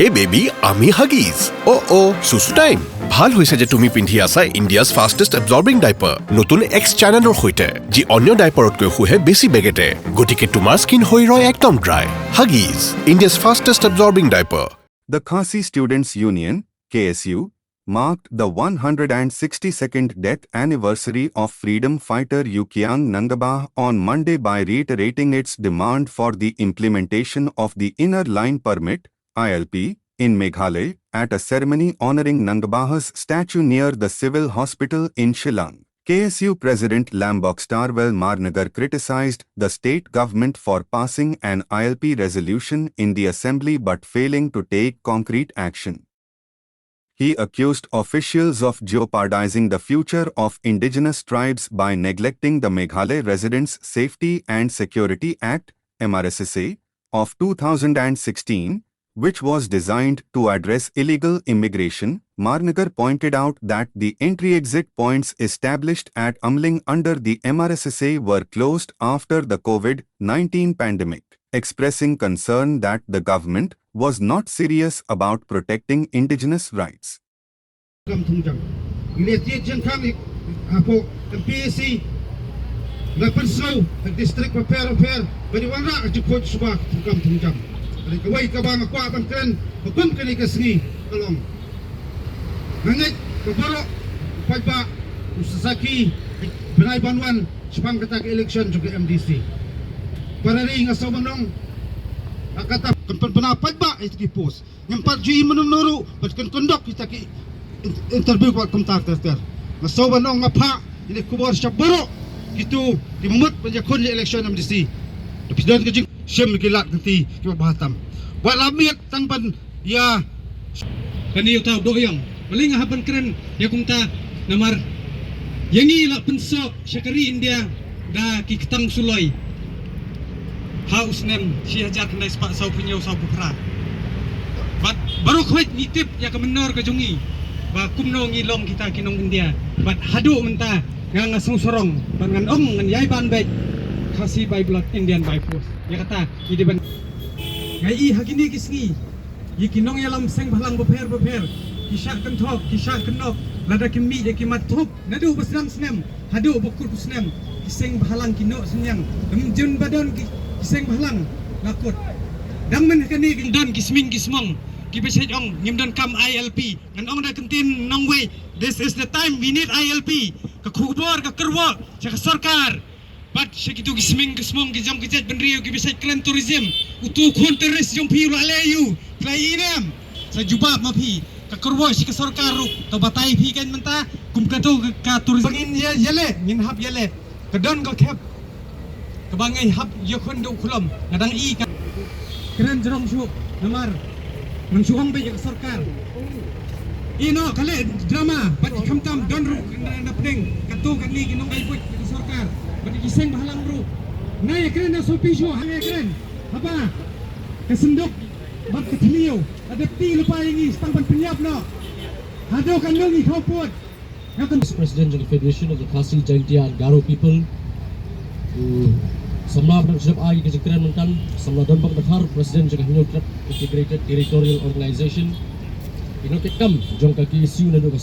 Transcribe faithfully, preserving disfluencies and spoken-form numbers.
এই বেবি, আমি হাগিজ। অ' অ', চুচু টাইম। ভাল হৈছে যে তুমি পিন্ধি আছা ইণ্ডিয়াজ ফাষ্টেষ্ট এবজৰ্বিং ডাইপাৰ। নতুন এক্স ছেনেলৰ সৈতে, যি অন্য ডাইপাৰতকৈ শুহে বেছি বেগেতে। গতিকে তোমাৰ স্কিন হৈ ৰয় একদম ড্ৰাই। হাগিজ, ইণ্ডিয়াজ ফাষ্টেষ্ট এবজৰ্বিং ডাইপাৰ। The Khasi Students Union, K S U, marked the one hundred sixty-second death anniversary of freedom fighter Ukiang Nangabah on Monday by reiterating its demand for the implementation of the Inner Line Permit, I L P, in Meghalaya at a ceremony honoring Nangabah's statue near the Civil Hospital in Shillong. K S U President Lambok Starwell Marnagar criticized the state government for passing an I L P resolution in the assembly but failing to take concrete action. He accused officials of jeopardizing the future of indigenous tribes by neglecting the Meghalaya Residents Safety and Security Act, M R S S A, of two thousand sixteen, which was designed to address illegal immigration. Marnagar pointed out that the entry-exit points established at Umling under the M R S S A were closed after the COVID nineteen pandemic, expressing concern that the government was not serious about protecting indigenous rights. Kam thung jam. Ngi leh tied jingkhang i hapoh M P A C. Nga pynsngew ha district bapher bapher ba dei wanrah ka jingkhuid suba ka thungkam thung jam. Hynrei kawei kaba nga kwah ban kren ha kum kane ka sngi ka long, nga ngeit ba baroh u paidbah u sa sakhi bnai ban wan shaphang kata ka election jong ka M D C. Para ri nga sngewbha ban ong, ha kata kan pynbna paidbah ïa kita ki post. Ngim pat ju ïohi mynno mynno ruh ban kyn- conduct kita ki in- interview ba kumta ter ter. Nga sngewbha ban ong, nga phah ïa kane ka khubor sha baroh kito kiba mut ban ïakhun ïa election M D C. Te phi don ka jingshim ki lad kynti kiba bha tam. Wat la miet tang ban ïa kane uta u dohïong. Balei nga hap ban kren ïa kumta? Namar ïa ngi la pynsuk sha ka ri India da ki ktang suloi ha u snem shi hajar khyndai spah saw phew hynñiew, saw phew phra. Bad baroh khoit ngi tip ïa ka mynnor ka jong ngi ba kumno ngi long kita ki nong India. Bad haduh mynta nga, nga sngewsarong bad ngan ong ngan ïai ban beit Khasi by blood, Indian by force. Ïa kata ngi dei ban, nga ïohi ha kine ki sngi ïa ki nongïalam seng bhalang bapher bapher ki shah kynthoh, ki shah kynnoh, lada kim mih ïa ki mat thup. Naduh ba sdang snem haduh ba kut u snem, ki seng bhalang ki noh synñiang. Ym jin ba don ki, ki seng bhalang la kut. Dang myn ha kane ki don ki sming ki smong kiba shait ong ngim donkam I L P. Ngan ong da ka ktien nongwei, this is the time we need I L P. Ka khubor ka kyrwoh sha ka sorkar bad sha kito ki sming ki smong ki jong ka jaitbynriew kiba shait kren tourism. Uto u khun terrorist jong phi u la leh aïu? Phi la ïohi ne em? Sa jubab ma phi. Ka kyrwoh sha ka sorkar ruh, to batai phi kan mynta kum kato ka, ka tourism. Ba ngin ïa, ïaleh, ngin hap ïaleh. Ka don ka khep kaba ngi hap ïakhun da u khlem. Nga dang i ka kren jrong shuh namar nang shu ong beit ïa ka sorkar. Ïa no ka leh drama bad i khamtam don ruh na, na pdeng kato kane ki nongïabuit ïa ka sorkar bad ki seng bhalang ruh. Nga ïakren na sopi shuh, ha nga ïakren. Haba ka synduk bad ka thliew la dep ti lypa ïa ngi, sa tang ban pynïap noh. Haduh katno ngi khawpud. Vice President jong ka Federation of the Khasi Jaintia and Garo People. U samla ba dang sdang ai ka jingkren mynta, samla Donbok Dkhar, President jong ka Hynñiewtrep Integrated Territorial Organization. Ïa ka kam jong ka K S U naduh ka